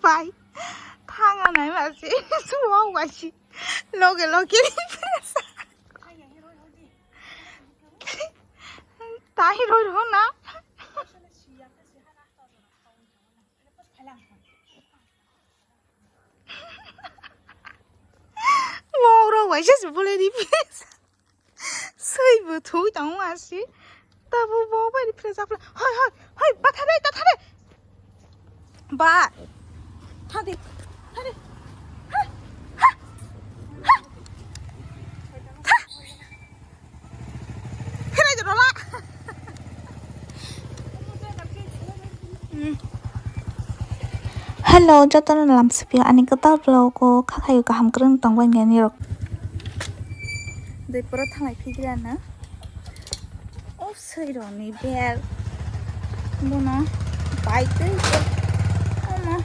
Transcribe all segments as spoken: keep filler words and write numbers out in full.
pai. Thang anai ma si. Suwa wai si. Loge loge ni presa. Tai roi ro na. Wong rok waisa se bole di presa. Sui bo thui tong ma si. Tabo bo bai di presa. Hoi hoi hoi, ba thare ta thare. Ba. Thade. Thade. Ha. Ha. Ha. Ha. Pherai de rola. Hmm. Hello, jotono lamsipio ani kwtal vlog o khakhayo kaham kwrwng tongbai nani rok. Dei pura thanglai phigirana. O soi roni bel. Bono bai tei ko. Omo.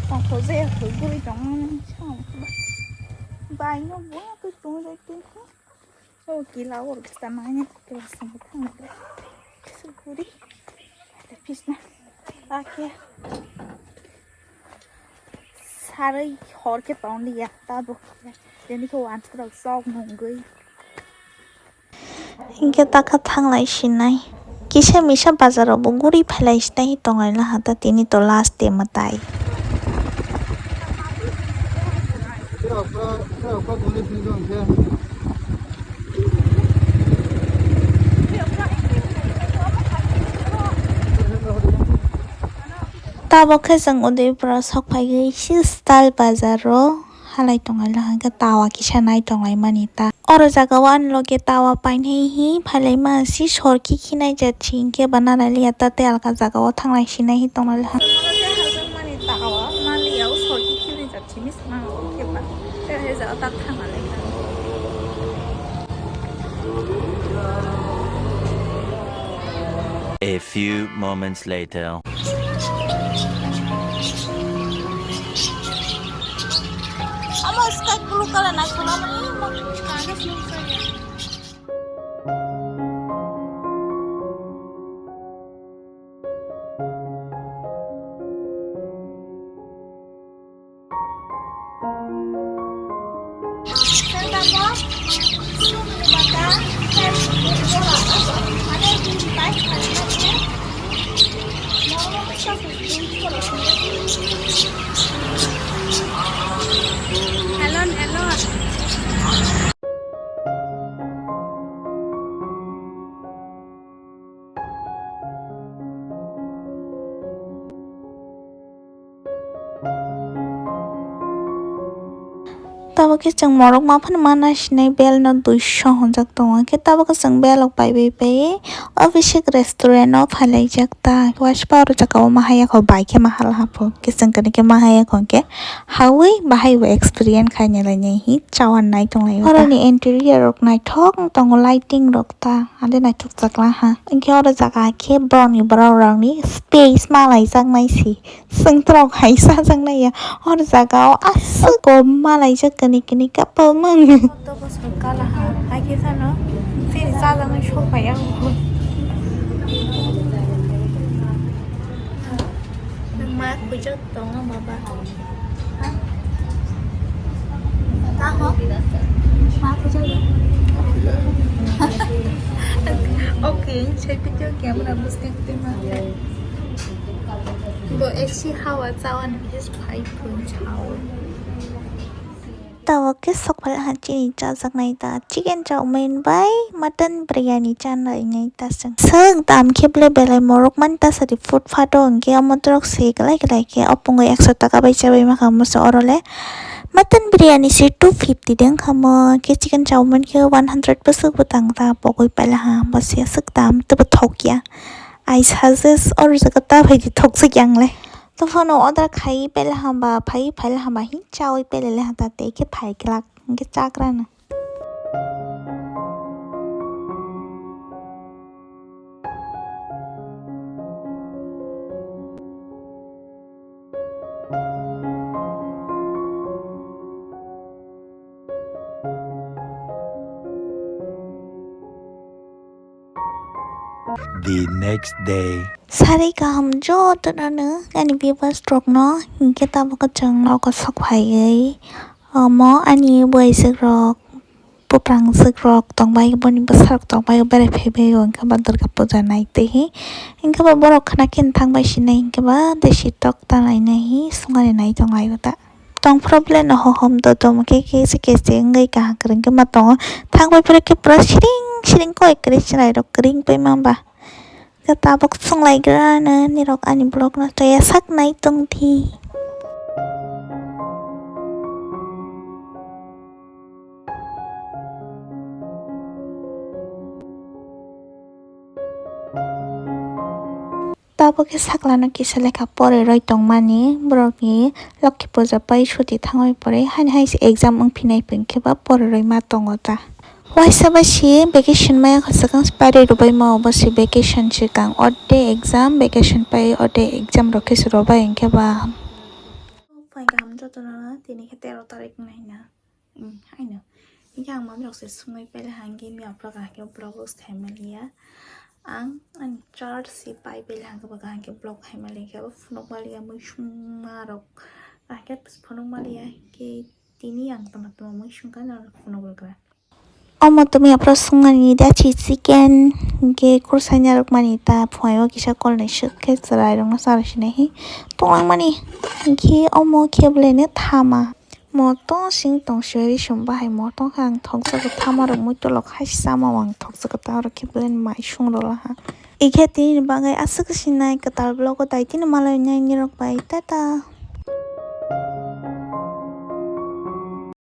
Tongkho je hoi guri tongmani sam. Bai no bo tei tong roi tei. O kila o rwksa manya kila songwi thangna. Sukuri. Pisna. Ake. Sarwi hor khe tong liya tabuk. Tini khe wantrok sok nungwi. Hinkhe takha thanglai sinai. Kisa misa bazar o bo guri phailai sinai tonglaina hata tini to last day mwtai. Tabok khe chwng Udaipura sok phaigwi si style bazar o halai tonglaina hwnkhe tawa kisa nai tonglaimani ta. Oro jaga o ani loge tawa painai hi phailaima si sor khe khinai jat si hinkhe ba nanai liya ta tei alka jaga o thanglai sinai hi tongnai le ha. Tawa maliya o sor khe khinai jat simi sma o khe ba tei hai jaga tak thangna le ha. A few moments later. Amo sky blue color na khuna mani mo kanga sung kaya. Hello, hello. Tabuk khe chwng morok ma phano ma naisinai bel no duiso hwnjak tongo, hwnkhe tabuk khe chwng bel rok pai bai pai Abhishek restaurant o phailaijak ta, waisa pa oro jaka o ma haya kho bai khe ma hala hapho, khe chwng khe ma haya kho hwnkhe hawi bahai bo experience khaina lainai hi chawan nai tonglaio. Oroni interior rok naithok tongo, lighting rok ta. Ande naithok chakla ha. Hinkhe oro jaga khe borokni borok rokni space malaijaknai se. Chwng borok hai chajaknai ya. Oro jaga o aswk o malaijak kani kani kapalmang. Kala ha. Hai khe sano. Chini chajaknai sok phai ya. Ma khuijak tongo baba. Tamo? Ma khuijak. Okay, saya pikir camera bus yang terima. Bo A C hawa cawan bis pai pun cawan. Tabuk khe sok phala ha chini chajaknai ta chicken chowmein bai mutton biryani chanai nai ta chwng. Swk dam khe ble belai morok mani ta sadi food phat o hwnkhe omo dorok se kwlai kwlai khe o pungo ekso taka bai chabai mankha omo se oro le mutton biryani se two fifty de wngkha omo khe chicken chowmein khe one hundred bwswk bwtang ta pogwi paila ha bo se aswk dam teibo thok ya. I suggest oro jaga ta phaidi thok jak yang le. To phano order khai pele hamba, phai phaile hamba hin chawi pele le hata te khe phai glak hingke chakrana. The next day. Sari kaham jotono no ani viewers rokno, hinkhe tabuk chwng nogo sok phaiwi omo ani bwswk rok, bwprang swk rok tongbai, boni bwsa rok tongbai, berai phaibai o hinkhe ba Durga puja nai twi hi. Hinkhe ba borok khna khe thangbai sinai hinkhe ba desi tok ta lainai hi sungari nai tong laio ta. Tong problem no hohom do dom khe khe se kese wngwi kaham kwrwng khe ma tongo. Thangbai phuru khe pura siring siring koi kwrwi chwrai rok kwrwi wngpai ma ba. Khe tabuk swnglaigra no nirok ani vlog no chaya sak nai tong di. Tabuk khe saklano kisa lekha pore roi tongmani, borokni Lokhi puja pai suti thangwi pore, hani hai se exam wng phinai phin khe ba pore roi ma tongo ta. Waisa ba si vacation maya kha swkang se pari rwbai ma, obo si vacation swkang, ode exam, vacation pai ode exam rok khe se rwbai hinkhe ba. Phai kaham jotono, tini khe tero tarik wngna hina. Hmm, haino. Hinkhe ang mami rok se sungwi paila hangke mi aphra kaham khe vlog khai maliya. Ang ani church se pai paila hangke ba kaham khe vlog khai maliya, khe bo phunuk maliya, mui sungma rok kaham khe phunuk maliya, khe tini ang tama tama mui sungkha norok phunuk rwkha. Omo tumi aphra sungmani da chi chicken, hinkhe kursaina rok mani ta phuaio kisa kolni swk khe chwrai rokno chara sinai hi tonglang mani. Hinkhe omo khe belai no thama. Moto sing tong siyari sum bahai moto khe ang thokjago thama rok muitu lok hai sama o ang thokjago ta oro khe belai mai sung rwla ha. Ikhe tini ni bagwi aswk sinai kwtal vlog o dai tini malai nai nirok bai tata.